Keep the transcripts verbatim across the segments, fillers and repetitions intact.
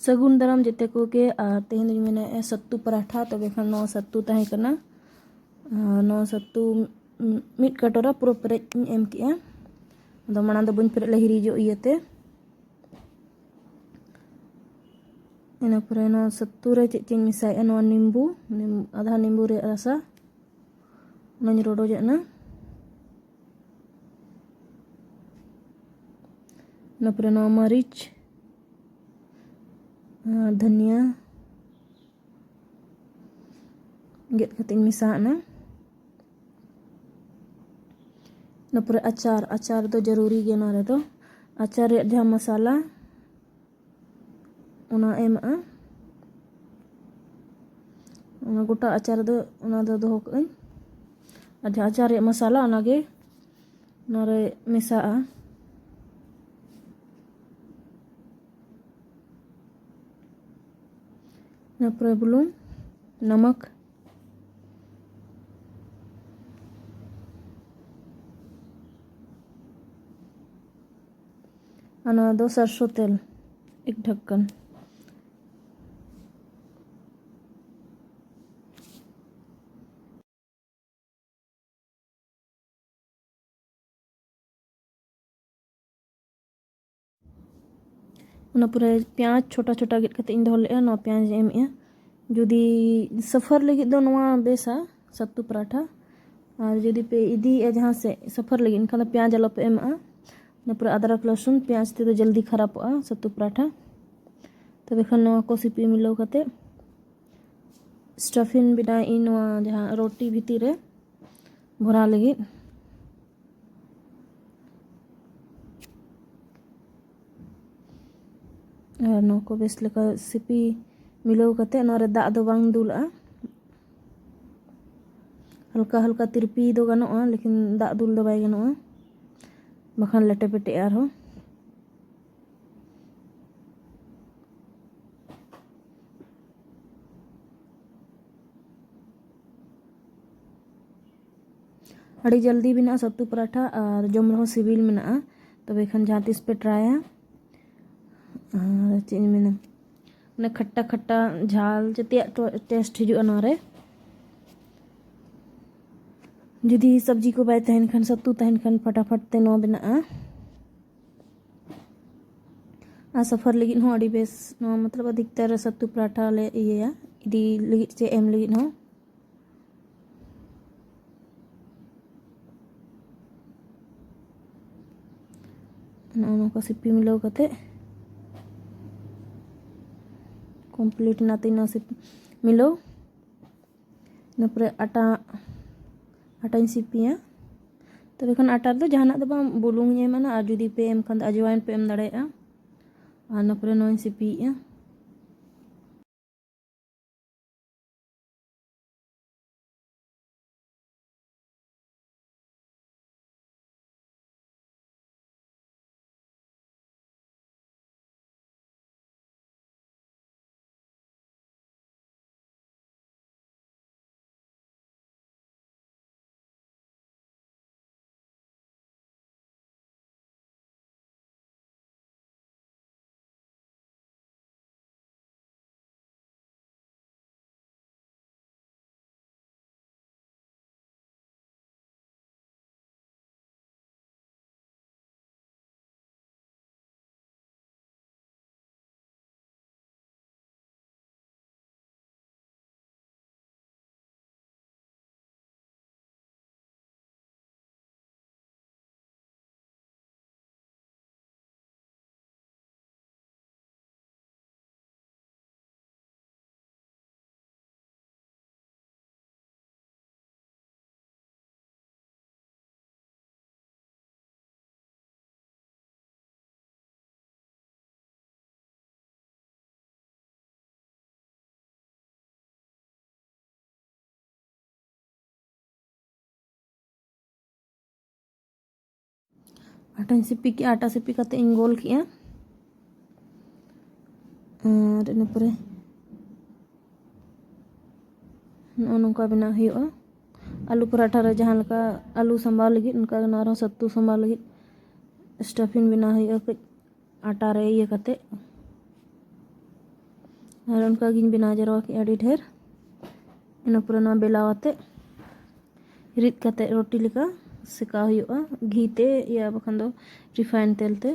ᱥᱟᱹᱜᱩᱱ ᱫᱟᱨᱟᱢ ᱡᱮᱛᱮ ᱠᱚᱜᱮ᱾ ᱟᱨ ᱛᱮᱦᱮᱧ ᱫᱚᱧ ᱢᱮᱱᱮᱫᱼᱟ ᱥᱟᱹᱛᱩ ᱯᱟᱨᱟᱴᱷᱟ᱾ ᱛᱚᱵᱮ ᱠᱷᱟᱱ ᱱᱚᱣᱟ ᱥᱟᱹᱛᱩ ᱛᱟᱦᱮᱸ ᱠᱟᱱᱟ, ᱟᱨ ᱱᱚᱣᱟ ᱥᱟᱹᱛᱩ ᱢᱤᱫ ᱠᱟᱴᱳᱨᱟ ᱯᱩᱨᱟᱹ ᱯᱮᱨᱮᱡ ᱤᱧ ᱮᱢ ᱠᱮᱜᱼᱟ᱾ ᱟᱫᱚ ᱢᱟᱲᱟᱝ ᱫᱚ ᱵᱟᱹᱧ ᱯᱮᱨᱮᱡ ᱞᱮᱫ ᱦᱤᱨᱤᱡᱚᱜ ᱤᱭᱟᱹᱛᱮ᱾ ᱤᱱᱟᱹ ᱯᱚᱨᱮ ᱱᱚᱣᱟ ᱥᱟᱹᱛᱩ ᱨᱮ ᱪᱮᱫ ᱪᱚᱧ ᱢᱮᱥᱟᱭᱮᱫᱼᱟ, ᱱᱚᱣᱟ ᱱᱤᱢᱵᱩ, ᱱᱤᱢ-, ᱟᱫᱷᱟ ᱱᱤᱢᱵᱩ ᱨᱮᱭᱟᱜ ᱨᱟᱥᱟ, ᱚᱱᱟᱧ ᱨᱚᱰᱚᱡᱟᱜᱼᱟ᱾ ᱤᱱᱟᱹ ᱯᱚᱨᱮ ᱱᱚᱣᱟ ᱢᱟᱹᱨᱤᱪ, ᱟᱨ ᱫᱷᱟᱹᱱᱤᱭᱟᱹ ᱜᱮᱫ ᱠᱟᱛᱮᱧ ᱢᱮᱥᱟᱣᱟᱜᱼᱟ᱾ ᱤᱱᱟᱹ ᱯᱚᱨᱮ ᱟᱪᱟᱨ, ᱟᱪᱟᱨ ᱫᱚ ᱡᱟᱹᱨᱩᱨᱤ ᱜᱮᱭᱟ ᱱᱚᱣᱟ ᱨᱮᱫᱚ᱾ ᱟᱪᱟᱨ ᱨᱮᱭᱟᱜ ᱡᱟᱦᱟᱸ ᱢᱚᱥᱟᱞᱟ, ᱚᱱᱟ ᱮᱢᱟᱜᱼᱟ᱾ ᱚᱱᱟ ᱜᱚᱴᱟ ᱟᱪᱟᱨ ᱫᱚ, ᱚᱱᱟ ᱫᱚ ᱫᱚᱦᱚ ᱠᱟᱜ ᱟᱹᱧ᱾ ᱟᱨ ᱡᱟᱦᱟᱸ ᱟᱪᱟᱨ ᱨᱮᱭᱟᱜ ᱢᱚᱥᱟᱞᱟ, ᱚᱱᱟᱜᱮ ᱱᱚᱣᱟᱨᱮ ᱢᱮᱥᱟᱜᱼᱟ᱾ ᱤᱱᱟᱹ ᱯᱚᱨᱮ ᱵᱩᱞᱩᱝ, ᱱᱟᱢᱟᱠ, ᱟᱨ ᱱᱚᱣᱟ ᱫᱚ ᱥᱟᱨᱥᱚ ᱛᱮᱞ, ᱮᱠ ᱰᱷᱟᱠᱠᱟᱱ᱾ ᱚᱱᱟ ᱯᱚᱨᱮ ᱯᱮᱸᱭᱟᱡᱽ ᱪᱷᱳᱴᱟ ᱪᱷᱳᱴᱟ ᱜᱮᱫ ᱠᱟᱛᱮ ᱤᱧ ᱫᱚᱦᱚ ᱞᱮᱫᱼᱟ, ᱱᱚᱣᱟ ᱯᱮᱸᱭᱟᱡᱽ ᱤᱧ ᱮᱢᱮᱜᱼᱟ᱾ ᱡᱩᱫᱤ ᱥᱟᱯᱷᱟᱨ ᱞᱟᱹᱜᱤᱫ ᱫᱚ ᱱᱚᱣᱟ ᱵᱮᱥᱟ, ᱥᱟᱹᱛᱩ ᱯᱟᱨᱟᱴᱷᱟ᱾ ᱟᱨ ᱡᱩᱫᱤ ᱯᱮ ᱤᱫᱤᱭᱮᱫᱼᱟ ᱡᱟᱦᱟᱸ ᱥᱮᱫ ᱥᱟᱯᱷᱟᱨ ᱞᱟᱹᱜᱤᱫ, ᱮᱱᱠᱷᱟᱱ ᱫᱚ ᱯᱮᱸᱭᱟᱡᱽ ᱟᱞᱚᱯᱮ ᱮᱢᱟᱜᱼᱟ᱾ ᱤᱱᱟᱹ ᱯᱚᱨᱮ ᱟᱫᱨᱚᱠ ᱨᱟᱹᱥᱩᱱ, ᱯᱮᱸᱭᱟᱡᱽ ᱛᱮᱫᱚ ᱡᱚᱞᱫᱤ ᱠᱷᱟᱨᱟᱯᱚᱜᱼᱟ ᱥᱟᱹᱛᱩ ᱯᱟᱨᱟᱴᱷᱟ᱾ ᱛᱚᱵᱮ ᱠᱷᱟᱱ ᱱᱚᱣᱟ ᱠᱚ ᱥᱤᱯᱤ ᱢᱤᱞᱟᱹᱣ ᱠᱟᱛᱮ stuffing ᱵᱮᱱᱟᱣᱮᱫ ᱟᱹᱧ ᱱᱚᱣᱟ ᱡᱟᱦᱟᱸ ᱨᱩᱴᱤ ᱵᱷᱤᱛᱤᱨ ᱨᱮ ᱵᱷᱚᱨᱟᱣ ᱞᱟᱹᱜᱤᱫ᱾ ᱟᱨ ᱱᱚᱣᱟ ᱠᱚ ᱵᱮᱥ ᱞᱮᱠᱟ ᱥᱤᱯᱤ ᱢᱤᱞᱟᱹᱣ ᱠᱟᱛᱮ ᱱᱚᱣᱟ ᱨᱮ ᱫᱟᱜ ᱫᱚ ᱵᱟᱝ ᱫᱩᱞᱟᱜᱼᱟ᱾ ᱦᱟᱞᱠᱟ ᱦᱟᱞᱠᱟ ᱛᱤᱨᱯᱤ ᱫᱚ ᱜᱟᱱᱚᱜᱼᱟ, ᱞᱮᱠᱤᱱ ᱫᱟᱜ ᱫᱩᱞ ᱫᱚ ᱵᱟᱭ ᱜᱟᱱᱚᱜᱼᱟ, ᱵᱟᱠᱷᱟᱱ ᱞᱮᱴᱮ ᱯᱮᱴᱮᱜᱼᱟ ᱟᱨᱦᱚᱸ᱾ ᱟᱹᱰᱤ ᱡᱚᱞᱫᱤ ᱵᱮᱱᱟᱜᱼᱟ ᱥᱟᱹᱛᱩ ᱯᱟᱨᱟᱴᱷᱟ ᱟᱨ ᱡᱚᱢ ᱨᱮᱦᱚᱸ ᱥᱤᱵᱤᱞ ᱢᱮᱱᱟᱜᱼᱟ᱾ ᱛᱚᱵᱮ ᱠᱷᱟᱱ ᱡᱟᱦᱟᱸ ᱛᱤᱥ ᱯᱮ ᱴᱨᱟᱭᱟ᱾ ᱟᱨ ᱪᱮᱫ ᱤᱧ ᱢᱮᱱᱟ, ᱢᱟᱱᱮ ᱠᱷᱟᱴᱴᱟ ᱠᱷᱟᱴᱴᱟ ᱡᱷᱟᱞ ᱡᱚᱛᱚᱭᱟᱜ ᱴᱮᱥᱴ ᱦᱤᱡᱩᱜᱼᱟ ᱱᱚᱣᱟ ᱨᱮ᱾ ᱡᱩᱫᱤ ᱥᱚᱵᱽᱡᱤ ᱠᱚ ᱵᱟᱭ ᱛᱟᱦᱮᱱ ᱠᱷᱟᱱ, ᱥᱟᱹᱛᱩ ᱛᱟᱦᱮᱱ ᱠᱷᱟᱱ, ᱯᱷᱟᱴᱟᱯᱷᱟᱴ ᱛᱮ ᱱᱚᱣᱟ ᱵᱮᱱᱟᱜᱼᱟ᱾ ᱟᱨ ᱥᱟᱯᱷᱟᱨ ᱞᱟᱹᱜᱤᱫ ᱦᱚᱸ ᱟᱹᱰᱤ ᱵᱮᱥ ᱱᱚᱣᱟ, ᱢᱚᱛᱞᱚᱵ ᱟᱫᱷᱤᱠᱛᱟᱨ ᱥᱟᱹᱛᱩ ᱯᱟᱨᱟᱴᱷᱟ ᱞᱮ ᱤᱭᱟᱹᱭᱟ, ᱤᱫᱤ ᱞᱟᱹᱜᱤᱫ ᱪᱮ ᱮᱢ ᱞᱟᱹᱜᱤᱫ ᱦᱚᱸ᱾ ᱱᱚᱜᱼᱚ ᱱᱚᱝᱠᱟ ᱥᱤᱯᱤ ᱢᱤᱞᱟᱹᱣ ᱠᱟᱛᱮ, ᱠᱚᱢᱯᱞᱤᱴ ᱮᱱᱟ ᱛᱤᱱᱟᱹᱜ ᱥᱤᱯᱤ ᱢᱤᱞᱟᱹᱣ᱾ ᱤᱱᱟᱹ ᱯᱚᱨᱮ ᱟᱴᱟ, ᱟᱴᱟᱧ ᱥᱤᱯᱤᱭᱟ᱾ ᱛᱚᱵᱮ ᱠᱷᱟᱱ ᱟᱴᱟ ᱨᱮᱫᱚ ᱡᱟᱦᱟᱱᱟᱜ ᱫᱚ ᱵᱟᱝ, ᱵᱩᱞᱩᱝ ᱤᱧ ᱮᱢᱟᱱᱟ, ᱟᱨ ᱡᱩᱫᱤ ᱯᱮ ᱮᱢ ᱠᱷᱟᱱ ᱫᱚ ᱟᱡᱣᱟᱭᱤᱱ ᱯᱮ ᱮᱢ ᱫᱟᱲᱮᱭᱟᱜᱼᱟ᱾ ᱟᱨ ᱤᱱᱟᱹ ᱯᱚᱨᱮ ᱱᱚᱣᱟᱧ ᱥᱤᱯᱤᱭᱮᱫᱼᱟ᱾ ᱟᱴᱟᱧ ᱥᱤᱯᱤ ᱠᱮᱜᱼᱟ, ᱟᱴᱟ ᱥᱤᱯᱤ ᱠᱟᱛᱮ ᱤᱧ ᱜᱳᱞ ᱠᱮᱜᱼᱟ᱾ ᱟᱨ ᱤᱱᱟᱹ ᱯᱚᱨᱮ ᱱᱚᱜᱼᱚ ᱱᱚᱝᱠᱟ ᱵᱮᱱᱟᱣ ᱦᱩᱭᱩᱜᱼᱟ᱾ ᱟᱹᱞᱩ ᱯᱚᱨᱟᱴᱷᱟ ᱨᱮ ᱡᱟᱦᱟᱸ ᱞᱮᱠᱟ ᱟᱹᱞᱩ ᱥᱟᱢᱵᱟᱣ ᱞᱟᱹᱜᱤᱫ, ᱚᱱᱠᱟ ᱜᱮ ᱱᱚᱣᱟ ᱨᱮᱦᱚᱸ ᱥᱟᱹᱛᱩ ᱥᱟᱢᱵᱟᱣ ᱞᱟᱹᱜᱤᱫ stuffing ᱵᱮᱱᱟᱣ ᱦᱩᱭᱩᱜᱼᱟ᱾ ᱠᱟᱹᱡ ᱟᱴᱟ ᱨᱮ ᱤᱭᱟᱹ ᱠᱟᱛᱮ, ᱟᱨ ᱚᱱᱠᱟ ᱜᱤᱧ ᱵᱮᱱᱟᱣ ᱡᱟᱣᱨᱟ ᱠᱮᱫᱼᱟ ᱟᱹᱰᱤ ᱰᱷᱮᱨ᱾ ᱤᱱᱟᱹ ᱯᱚᱨᱮ ᱱᱚᱣᱟ ᱵᱮᱞᱟᱣ ᱟᱛᱮ ᱨᱤᱫ ᱠᱟᱛᱮ ᱨᱩᱴᱤ ᱞᱮᱠᱟ ᱥᱮᱠᱟᱣ ᱦᱩᱭᱩᱜᱼᱟ ᱜᱷᱤ ᱛᱮ, ᱭᱟ ᱵᱟᱠᱷᱟᱱ ᱫᱚ ᱨᱤᱯᱷᱟᱭᱤᱱ ᱛᱮᱞ ᱛᱮ᱾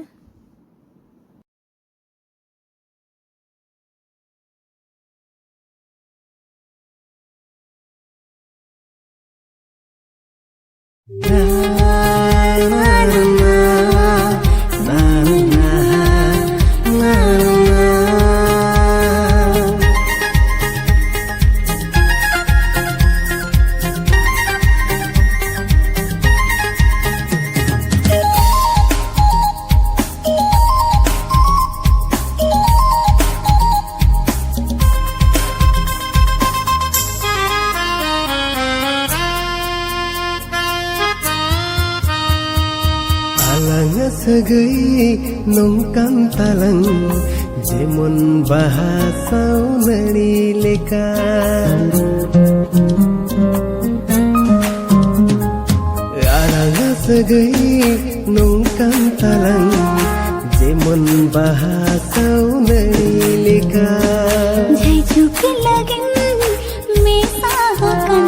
ᱟᱞᱟᱝ ᱥᱟᱹᱜᱟᱹᱭ ᱱᱚᱝᱠᱟᱱ ᱛᱟᱞᱟᱝ, ᱡᱮᱢᱚᱱ ᱵᱟᱦᱟ ᱥᱟᱶ ᱱᱟᱹᱲᱤ ᱞᱮᱠᱟ᱾ ᱟᱞᱟᱝ ᱥᱟᱹᱜᱟᱹᱭ ᱱᱚᱝᱠᱟᱱ ᱛᱟᱞᱟᱝ, ᱡᱮᱢᱚᱱ ᱵᱟᱦᱟ ᱥᱟᱶ ᱱᱟᱹᱲᱤ ᱞᱮᱠᱟ᱾ ᱡᱷᱟᱭᱡᱷᱩᱜᱽ ᱞᱟᱹᱜᱤᱫ ᱢᱮᱥᱟ ᱟᱠᱟᱱ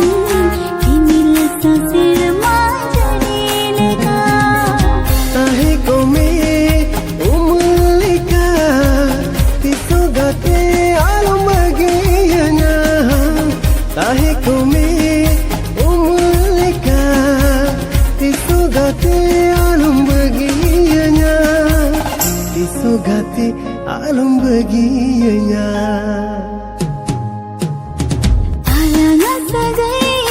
ᱨᱤᱢᱤᱞ ᱥᱟᱶ ᱥᱮᱨᱢᱟ ᱡᱟᱹᱲᱤ ᱞᱮᱠᱟ᱾ ᱛᱟᱦᱮᱸ ᱠᱚᱜ ᱢᱮ ᱩᱢᱩᱞ ᱞᱮᱠᱟ, ᱛᱤᱥ ᱦᱚᱸ ᱜᱟᱛᱮ ᱟᱞᱚᱢ ᱵᱟᱹᱜᱤᱭᱟᱹᱧᱟ᱾ ᱛᱟᱦᱮᱸ ᱠᱚᱜ ᱢᱮ ᱩᱢᱩᱞ ᱞᱮᱠᱟ, ᱛᱤᱥ ᱦᱚᱸ ᱜᱟᱛᱮ ᱟᱞᱚᱢ ᱵᱟᱹᱜᱤᱭᱟᱹᱧᱟ᱾ ᱛᱤᱥ ᱦᱚᱸ ᱜᱟᱛᱮ ᱟᱞᱚᱢ ᱵᱟᱹᱜᱤᱭᱟᱹᱧᱟ᱾ ᱟᱞᱟᱝᱟᱜ ᱥᱟᱹᱜᱟᱹᱭ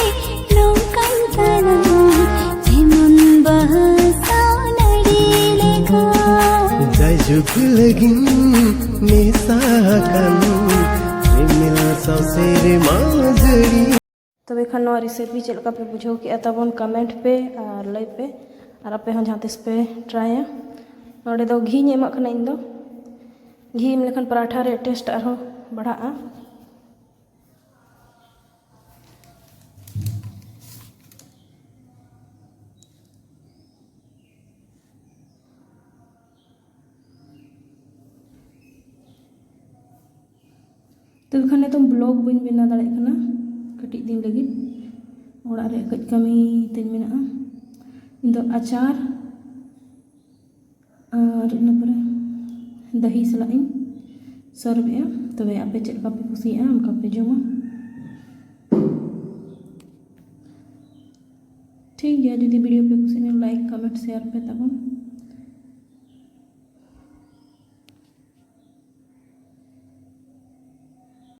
ᱱᱚᱝᱠᱟᱱ ᱛᱟᱞᱟᱝ, ᱡᱮᱢᱚᱱ ᱵᱟᱦᱟ ᱥᱟᱶ ᱱᱟᱹᱲᱤ ᱞᱮᱠᱟ᱾ ᱡᱟᱭᱡᱩᱜᱽ ᱞᱟᱹᱜᱤᱫ ᱢᱮᱥᱟ ᱟᱠᱟᱱ ᱨᱤᱢᱤᱞ ᱥᱟᱶ ᱥᱮᱨᱢᱟ ᱡᱟᱹᱲᱤ᱾ ᱛᱚᱵᱮ ᱠᱷᱟᱱ ᱱᱚᱣᱟ ᱨᱮᱥᱤᱯᱤ ᱪᱮᱫ ᱞᱮᱠᱟ ᱯᱮ ᱵᱩᱡᱷᱟᱹᱣ ᱠᱮᱫᱼᱟ ᱛᱟᱵᱚᱱ ᱠᱚᱢᱮᱱᱴ ᱯᱮ ᱟᱨ ᱞᱟᱹᱭ ᱯᱮ, ᱟᱨ ᱟᱯᱮ ᱦᱚᱸ ᱡᱟᱦᱟᱸ ᱛᱤᱥ ᱯᱮ ᱴᱨᱟᱭᱟ᱾ ᱱᱚᱰᱮ ᱫᱚ ᱜᱷᱤᱧ ᱮᱢᱟᱜ ᱠᱟᱱᱟ ᱤᱧ ᱫᱚ᱾ ᱜᱷᱤ ᱮᱢ ᱞᱮᱠᱷᱟᱱ ᱯᱟᱨᱟᱴᱷᱟ ᱨᱮᱭᱟᱜ ᱴᱮᱥᱴ ᱟᱨᱦᱚᱸ ᱵᱟᱲᱦᱟᱜᱼᱟ᱾ ᱛᱚᱵᱮ ᱠᱷᱟᱱ ᱱᱤᱛᱚᱝ ᱵᱞᱚᱜ ᱵᱟᱹᱧ ᱵᱮᱱᱟᱣ ᱫᱟᱲᱮᱭᱟᱜ ᱠᱟᱱᱟ ᱠᱟᱹᱴᱤᱡ ᱫᱤᱱ ᱞᱟᱹᱜᱤᱫ, ᱚᱲᱟᱜ ᱨᱮ ᱠᱟᱹᱡ ᱠᱟᱹᱢᱤ ᱛᱤᱧ ᱢᱮᱱᱟᱜᱼᱟ᱾ ᱤᱧ ᱫᱚ ᱟᱪᱟᱨ ᱟᱨ ᱤᱱᱟᱹ ᱯᱚᱨᱮ ᱫᱟᱹᱦᱤ ᱥᱟᱞᱟᱜ ᱤᱧ ᱥᱟᱨᱵᱷ ᱮᱜᱼᱟ᱾ ᱛᱚᱵᱮ ᱟᱯᱮ ᱪᱮᱫ ᱞᱮᱠᱟ ᱯᱮ ᱠᱩᱥᱤᱭᱟᱜᱼᱟ, ᱚᱱᱠᱟ ᱯᱮ ᱡᱚᱢᱟ᱾ ᱴᱷᱤᱠ ᱜᱮᱭᱟ, ᱡᱩᱫᱤ ᱵᱷᱤᱰᱤᱭᱳ ᱯᱮ ᱠᱩᱥᱤᱭᱟᱜᱼᱟ, ᱞᱟᱭᱤᱠ, ᱠᱚᱢᱮᱱᱴ, ᱥᱮᱭᱟᱨ ᱯᱮ ᱛᱟᱵᱚᱱ᱾